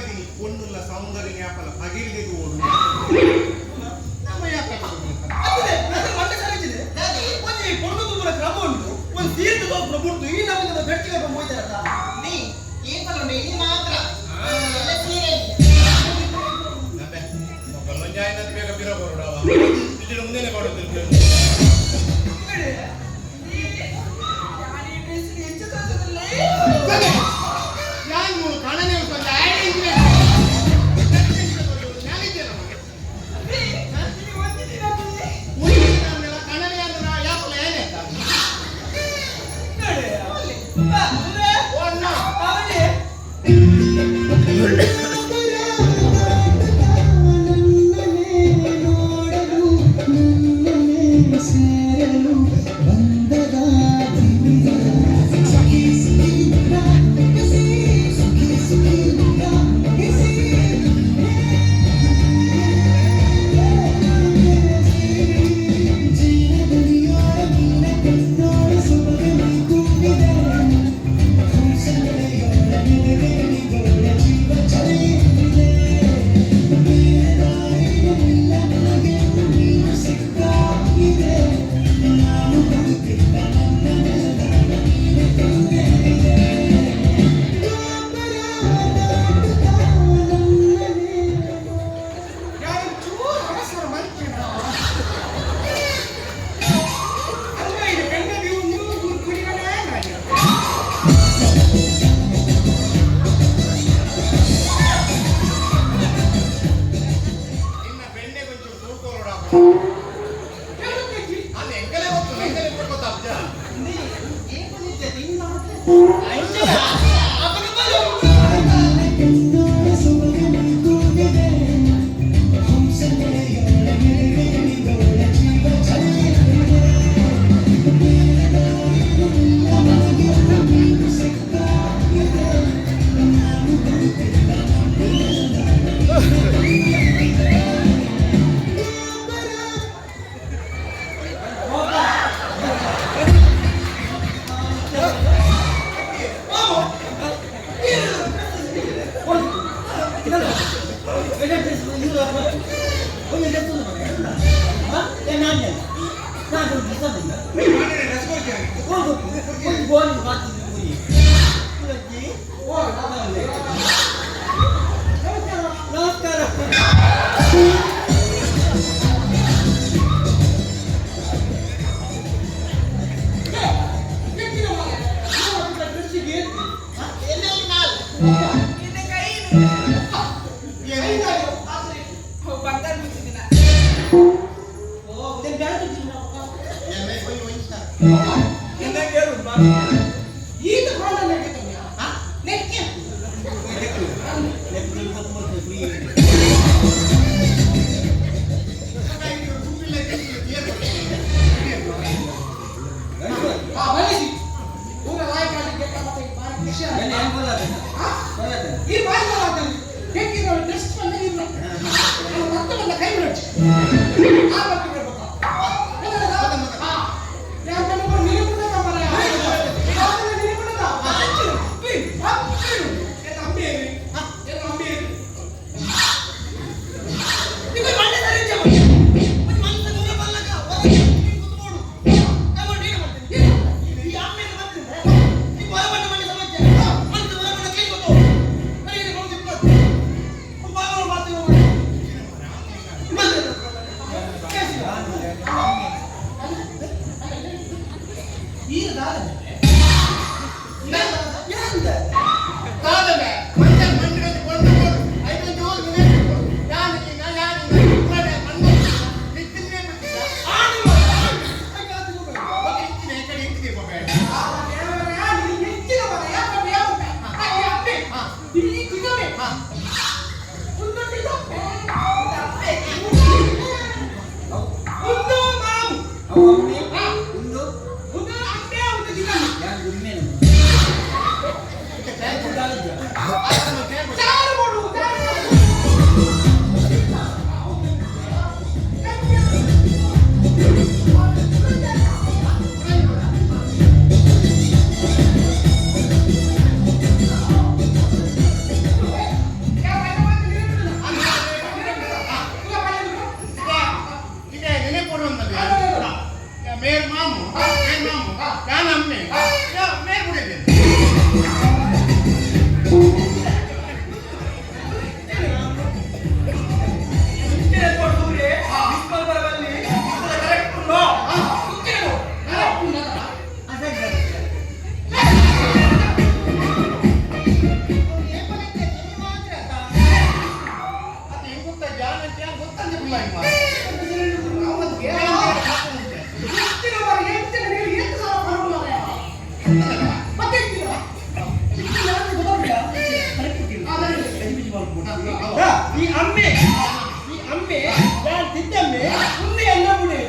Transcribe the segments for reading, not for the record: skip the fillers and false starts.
ಪಂತೀನಿ ಪೊಣ್ಣುಲ್ಲ ಸೌಂದರ್ಯ ಜ್ಞಾಪಲ ಪಗಿಲ್ಗೆ ಓಡು ನಮ್ಮ ಯಾಕೆ ಅದೇ ನನ್ನ ಮಂಡೆ ಸರಿಜಿದೆ. ಒಂಜಿ ಪೊಣ್ಣು ತೂಪುನ ಕ್ರಮ ಉಂಟು, ಒಂದು ಸೀರೆ ತೋಪುನ ಬುಡ್ದು ಈ ನಮ್ಮಿಂದ ಬೆಟ್ಟಿಗೆ ಹೋಯ್ತಾರಲ್ಲ. ನೀ ಏನ್ ಪಲ್ಲುಂಡು ಇನಿ ಮಾತ್ರ ಎಲ್ಲ ಸೀರೆ. ಬೇಗ ಬಿರ ಬರೋಡವ ಇಲ್ಲಿ ಮುಂದೆನೆ ಕೊಡುತ್ತಿದ್ದೇನೆ. ನಾನು ಕಣನೆ ಒಂದು ನಿನ್ನ ಬೆಣ್ಣೆ ಕೊಂಚೂರು ತೂರ್ಕೋರೋಡ. ಅಲ್ಲಿ ಎಂಕಲೆ ಗೊತ್ತು, ಎಂಕಲೆ ಗೊತ್ತಾಗ್ತ. ನಮಸ್ಕಾರ. ನಿನ್ನ ಕೈ ಬಂಗಾರ ಮುಚ್ಚಿದಿನ. ಈತ ನೆಕ್ಕೆ. ಈ ಬಾರಿ ಟೆಸ್ಟ್ ಇಲ್ಲ ಮತ್ತೆ ಬಂದ ಕೈ ಬಿಡೋದು. ಆ ಬಗ್ಗೆ ಹೇಳ್ಬೇಕು. ಈ ಅಮ್ಮೆ ಈ ಅಮ್ಮೆ ಯಾನ್ ತಿದ್ದಮ್ಮೆ ಉಂದೆ ಅನ್ನ ಬುಡೆ.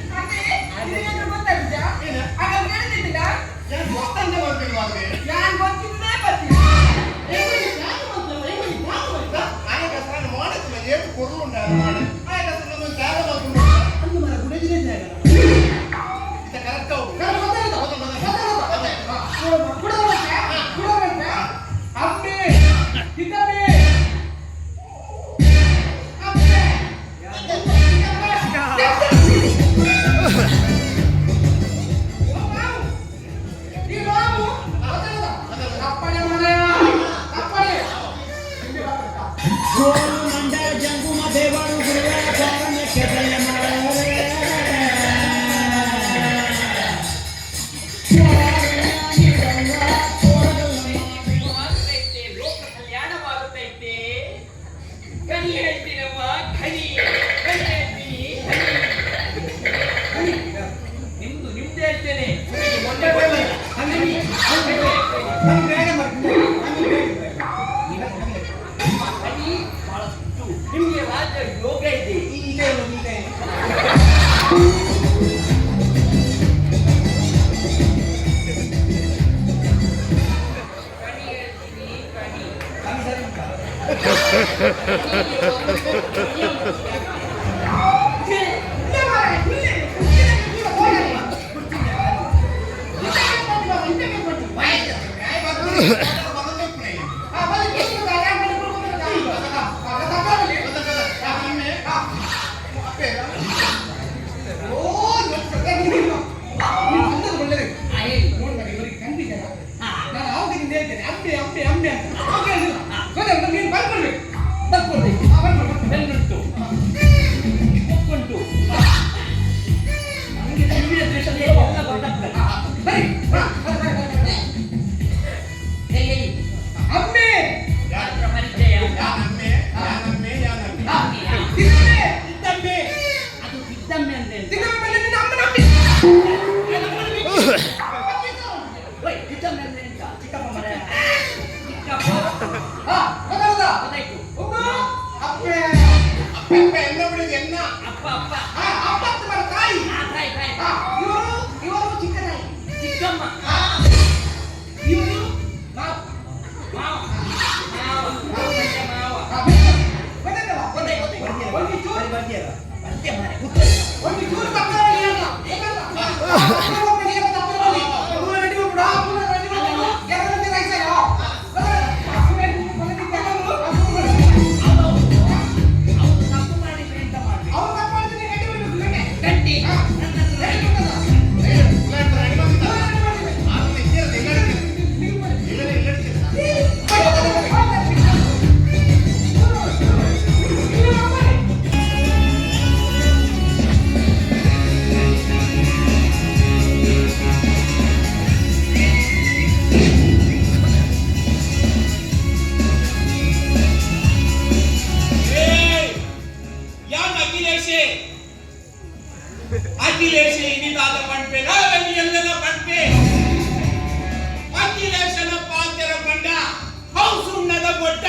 ಅದೇ ನಿನಗೇನಾದ್ರೂ ಗೊತ್ತಾಗಿದ್ಯಾ? ಹಾಗಾದ್ರೆ ಕೇಳ್ತಿದ್ದಿಲ್ಲ? ಯಾನ್ ಗೊತ್ತಿದ್ದೇ ಬರ್ತೀನಿ. ಅಮ್ಮೆ ತಿದ್ದಮ್ಮೆ ಅಮ್ಮೆ ಆಗತೈತೆ, ಲೋಕ ಕಲ್ಯಾಣವಾಗುತ್ತೈತೆ. ಕಣಿ ಹೇಳ್ತೀನಮ್ಮ, ಕಣಿ ಕಣಿ ಹೇಳ್ತೀನಿ, ಕಣಿ. ನಿಮ್ದು ನಿಮ್ದು ಹೇಳ್ತೇನೆ. ನಿಮಗೆ ಮೊನ್ನೆ ಬಂದಿಲ್ಲ. ಕಣಿ, ಕಣಿ ಹೇಳ್ತೇನೆ. ನಿಮ್ಮ ಕಣಿ ಬಹಳಷ್ಟು ನಿಮ್ಗೆ ರಾಜ ಯೋಗ ಇದೆ. ಕಣಿ ಹೇಳ್ತೀನಿ, ಕಣಿ. ನಾನು ಆವಾಗಿನಿಂದ ಹೇಳ್ತೇನೆ ಅಮ್ಮೆ ಅಮ್ಮೆ ಅಮ್ಮೆ ಅಂತ. ಅವಾಗ ಹೇಳಿಲ್ಲ. ಗೊತ್ತಾಯ್ತಾ? ನೀನು ಬರ್ಕೊಡ್ಬೇಕು. ಬರ್ಕೊಡ್ಬೇಕು. ಹಾ, ಬರ್ಕೊಡು. ಬೆನ್ನುಂಟು, ಕೊಕ್ಕುಂಟು. ನಮ್ಗೆ ದಿವ್ಯ ದೃಷ್ಟಿ ಎಲ್ಲ ಗೊತ್ತಾಗ್ತದೆ. ಸರಿ. ಹಾ, ಹಾ, ಹಾ, ಹಾ, ಹಾ. ಹೇಳಿ, ಹೇಳಿ. ಅಮ್ಮೆ ಯಾತ್ರ ಪರಿಚಯ. ತಿದ್ದಮ್ಮೆ ತಿದ್ದಮ್ಮೆ. ಅದು ತಿದ್ದಮ್ಮೆ ಅಂದ್ರೆ ಎಂತ? ತಿದ್ದಮ್ಮೆ ಮೇಲೆ ನಿನ್ನ ಅಮ್ಮನ ಅಮ್ಮೆ. ಓಯ್, ತಿದ್ದಮ್ಮೆ ಅಂದ್ರೆ ಎಂತ? ಚಿಕ್ಕಪ್ಪ ಮರೆ. ಚಿಕ್ಕಪ್ಪ. ಹಾ, ಗೊತ್ತಾಯ್ತಾ? ಗೊತ್ತಾಯ್ತು. ಒಬ್ಬ ಅಪ್ಪೆ. ಅಪ್ಪ ಅಪ್ಪ. ಹಾ, ಅಪ್ಪ ಅಂತ ಬರೋ ತಾಯಿ. ಆ, ತಾಯಿ ತಾಯಿ. ಹಾ, ಇವರು ಇವರು ಚಿಕ್ಕ ತಾಯಿ. ಚಿಕ್ಕಮ್ಮ. ಇವರು ಮಾವ. ಮಾವ ಮಾವ ಮಾವ ಮಾವ. ಹಾ, ಗೊತ್ತಾಯ್ತಲ್ಲ? ಗೊತ್ತಾಯ್ತು, ಗೊತ್ತಾಯ್ತು. ಒಂದು ಚೂರು ಮತ್ತೆ ಮಾರೆ. ಒಂದು ಚೂರು ತಪ್ಪದಲ್ಲಿ ಇಲ್ಲ. ಗೊತ್ತಾಯ್ತಾ? ಅಪ್ಪ ಒಬ್ಬ ನೀರು ತಪ್ಪದಲ್ಲಿ. ಪೂರ ರೆಡಿ ಮಾಡ್ಬಿಡು. ಆ, ಪೂರ ರೆಡಿ ಮಾಡ್ಬಿಡು. ಎರಡನೇ ರೈಸ್ ಆಯ್ತು. ಗೊತ್ತಾಯ್ತಾ? ಅವ್ನು ತಪ್ಪು ಮಾಡಿದ್ರೆ ಎಂತ ಮಾಡ್ಬೇಕು? ಅವ್ರು ತಪ್ಪು ಮಾಡಿದ್ರೆ ನೀನು ಗಟ್ಟಿ ಬಿಡ್ಬೇಕು, ಗಟ್ಟಿ. ಗಟ್ಟಿ. ಹಾ. ನನ್ನ ಹತ್ರ ರೆಡಿ ಮಾಡ್ಬಿಡು. ಯಾನ್ ಅಖಿಲೇಶೆ ಅಖಿಲೇಶೆ ಇನಿದಾದ ಪಂಪೆ ನಾವೆಲ್ಲಿ ಎಲ್ಲನ ಪಂಪೆ ಅಖಿಲೇಶನ ಪಾತ್ರ ಪಂಡ how ಸುಣ್ಣದ ಗೊಟ್ಟ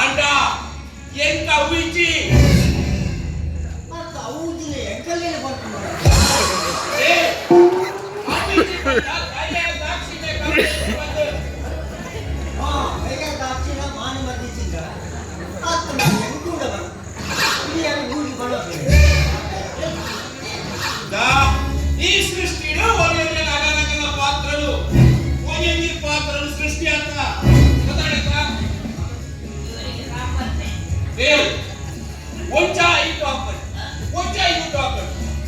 ಆಂಡ ಎಂಕ ಉಯಿಚಿ. ಏ ಅವಿಚಿ ಪಂಡ ಕೈಯ ದಾಕ್ಷಿಣ್ಯ ಕವಿತೆ ಬಂದು. ಈ ಸೃಷ್ಟಿಡು ಒಂದೊಂದೇ ನಗನಗನ ಪಾತ್ರರು ಒಂದೊಂದು ಪಾತ್ರರು ಸೃಷ್ಟಿ ಅಂತ ಗೊತ್ತಾಯ್ತಾ? ಇವರಿಗೆ ಸಾಕತ್ತೆ. ಏ ಒಂಚ I talk, ಒಂಚ you talk,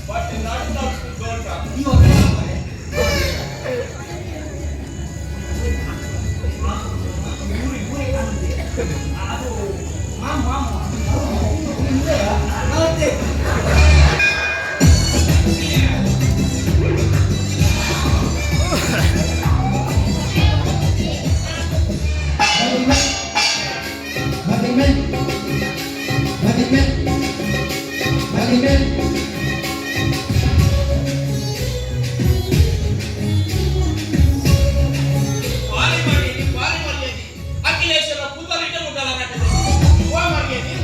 but not not don't talk. ಅದು ಮಾಮ ಮಾಮ. ಬಾರಿ ಮಾಡಿ ಬಾರಿ ಮರ್ಯಾದೆ ಅಖಿಲೇಶ್ವರ ಪುದರಿಟ ಉಂಟಲ್ಲ ನಟನೆ ವಾ ಮರ್ಯಾದೆ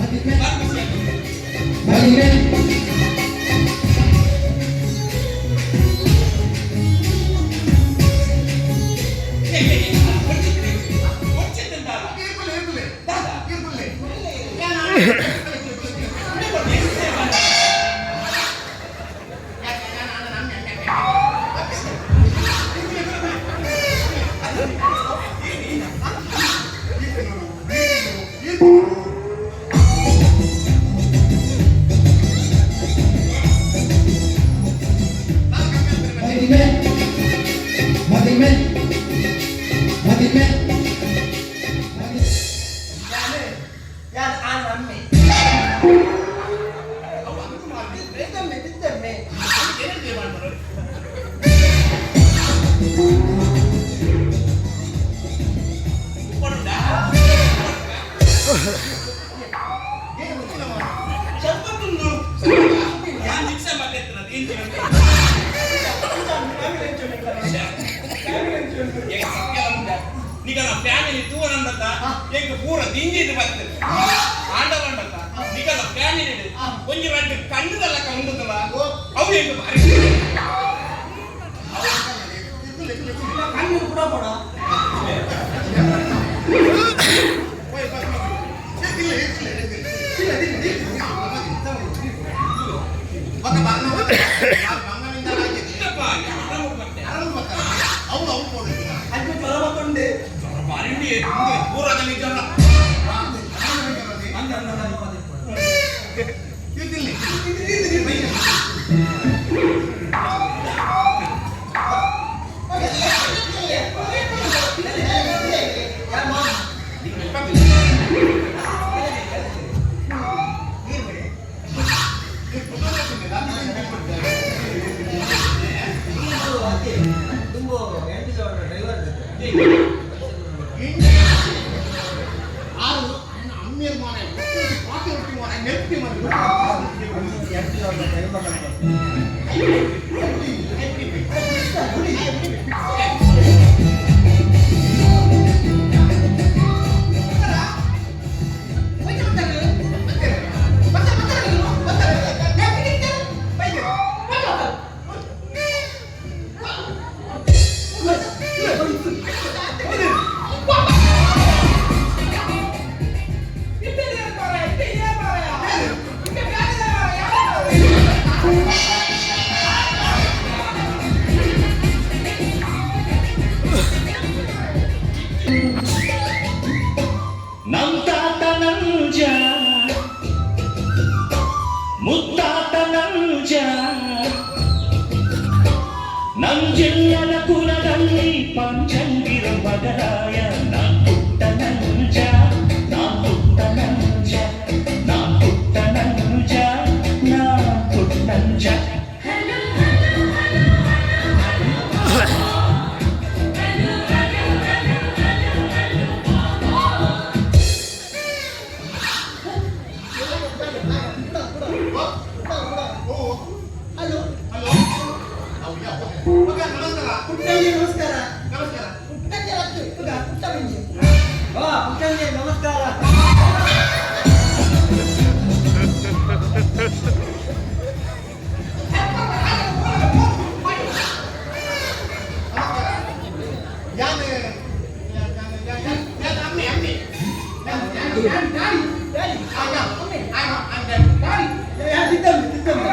ಇರ್ಕುಲೆ ಇರ್ಕುಲೆ ಇರ್ಕುಲೆ. ಯಾನ್ ಆನ್ ಅಮ್ಮೆ ತಿದ್ದಮ್ಮೆ ತಿದ್ದಮ್ಮೆ. ನಿಗನ ಫ್ಯಾಮಿಲಿ ತೂವನಂದತ್ತ ಎಂಕ್ ಪೂರ ದಿಂಜಿದ್ ಬರ್ತದೆ ಆಂಡವಂಡತ್ತ ನಿಗನ ಫ್ಯಾಮಿಲಿ ಒಂಜಿ ರಡ್ಡ್ ಕಣ್ಣುದಲ್ಲ ಉಂಡುದಲ್ಲ ಅವು ಎಂಕ್ ಬಾರಿ. ಕಣ್ಣು ಕೂಡ ಪಡ. ಇಲ್ಲಪ್ಪ, ಯಾರು ಮತ್ತೆ? ಅಂಚೆ ಜ್ವರ ಬತ್ತುಂಡೆ. ಜ್ವರ ಬಾರಿ ಉಂಡು, ಪೂರ ಜ್ವರ. ಅಂದ ಅಂದ ಅಂದ ನಮ್ ತಾತ ನಂಜ, ಮುತ್ತಾತ ನಂಜ, ನಂಜೆಲ್ಲರ ಕುಲದಲ್ಲಿ ಪಂಚಂಗಿರ ಮಗರಾಯ. ನಾ ಪುಟ್ಟ ನಂಜ, ನಾ ಪುಟ್ಟ ನಂಜ, ನಾ ಪುಟ್ಟ ನಂಜ, ನಾ ಪುಟ್ಟಂಜ. ಹಲೋ. ನಮಸ್ಕಾರ. ಪುಟ್ಟಂಜೆ ನಮಸ್ಕಾರ. ನಮಸ್ಕಾರ. ಪುಟ್ಟಂಜೆ ಅತ್ತು ಪುಟ್ಟಂಜೆ ವಾ ಪುಟ್ಟಂಜೆ ನಮಸ್ಕಾರ. ಯಾನ್ ಯಾನ್ ಯಾನ್ ಯಾನ್ ಅಮ್ಮೆ ಅಮ್ಮೆ. Daddy daddy. ಡ್ಯಾಡಿ. ಯಾ ತಿದ್ದಮ್ಮೆ ತಿದ್ದಮ್ಮೆ.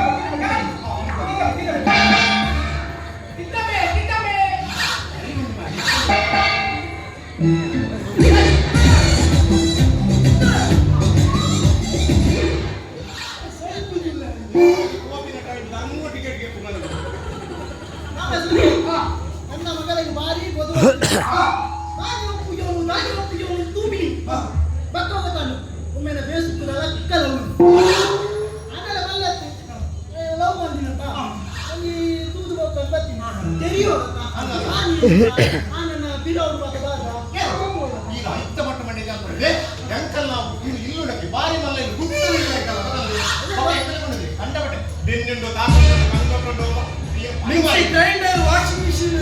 ತಿದ್ದಮ್ಮೆ ತಿದ್ದಮ್ಮೆ. ಲಕ್ಕಲ ಉಂಡು. ಆಂಡಲ ಮಲ್ಲತ್ತು ಲವ್ ಬಂದಿನಪ್ಪ ಒಂಜಿ ತೂದು ಬೊಕ್ಕ ಬರ್ತೀನಿ ತೆರಿಯೋಡತ್ತ ಆನನ್ನ ಬಿರೌಡು ಮಾತ ಬಾರ. ಈಗ ಇತ್ತ ಮಟ್ಟ ಮಂಡಿಗೆ ಹಾಕೊಂಡೆ ಎಂಕಲ್ ನಾವು ಇನ್ನು ಇಲ್ಲುಡಕ್ಕೆ ಬಾರಿ ಮಲ್ಲ ಇಲ್ಲಿ ಗುಟ್ಟು ಇಲ್ಲ ಎಂಕಲ್ ಕಂಡಪಟ್ಟೆ ಬೆನ್ನುಂಡು ತಾಕುಂಡು ಕಂಗೊಟ್ಟುಂಡು. Mixie grinder washing machine.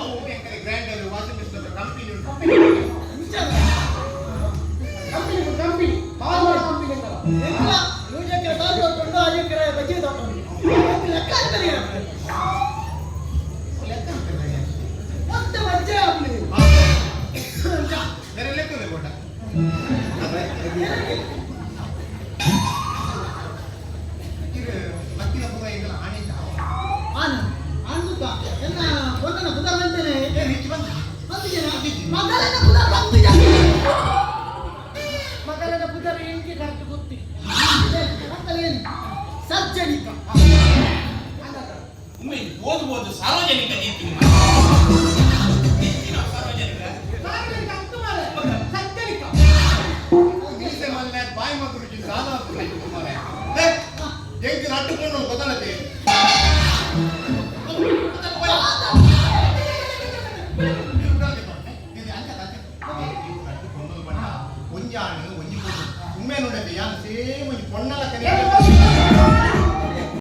ಅವು ಎಂಕಲ್ ಗ್ರೈಂಡರ್ ವಾಷಿಂಗ್ ಮಿಷಿನ್ ಕಂಪನಿ ಉಂಟು. ಕಂಪನಿ ಕಂಪನಿ ಬಾಲ್ ಮಾಡೋ ಕಂಪನಿ ಅಂತಲ್ಲ. ಎಂಕಲ ನೂರು ಎಕರೆ ಕಾಲು ತಗೊಂಡು 5 ಎಕರೆ ಬಜ್ಜಿ ತಗೊಂಡು ಲೆಕ್ಕ ಹಾಕ್ತಾರೆ. ಲೆಕ್ಕ ಉಂಟು. ಮತ್ತೆ ಮಜ್ಜೆ ಆಗ್ಲಿ. ಬೇರೆ ಲೆಕ್ಕ ಇದೆ ಕೊಟ್ಟ. ಇದು ಮತ್ತಿನ ಪೂರ ಎಂಕಲ್ ಆಣೆ. ಆನ ಆಂದುಕ ಎನ್ನ ಒಂದನ ಪುದರ್ ಬಂತೇನೆ. ಏ ರಿಚ್ ಬಂದ. ಬಂದಿದ್ದೇನೆ ಮಗಲನ ಪುದರ್ ಬಂತಿದ್ದಾನೆ. ಮಗಲದ ಪುದರ್ ಎಂಕೆ ಕರೆಕ್ಟ್ ಗೊತ್ತಿ. ಏನು ಸರ್ಜನಿಕ. ಒಮ್ಮೆ ಓದ್ಬೋದು ಸಾರ್ವಜನಿಕ ನೀತಿ ನೀತಿ ನಾವು ಸಾರ್ವಜನಿಕ. ಸಾರ್ವಜನಿಕ ಅತ್ತು ಮಾರ್ರೆ. ಸಜ್ಜನಿಕ. ಮೀಸೆ ಮಲ್ಲೆ ಬಾಯಿ ಮಗುರುಜಿ ಸಾಲ ಮಾರೆ ಎಂಕ್ ನಟ್ಟುಕೊಂಡು ಗೊತ್ತಲ್ಲದೆ.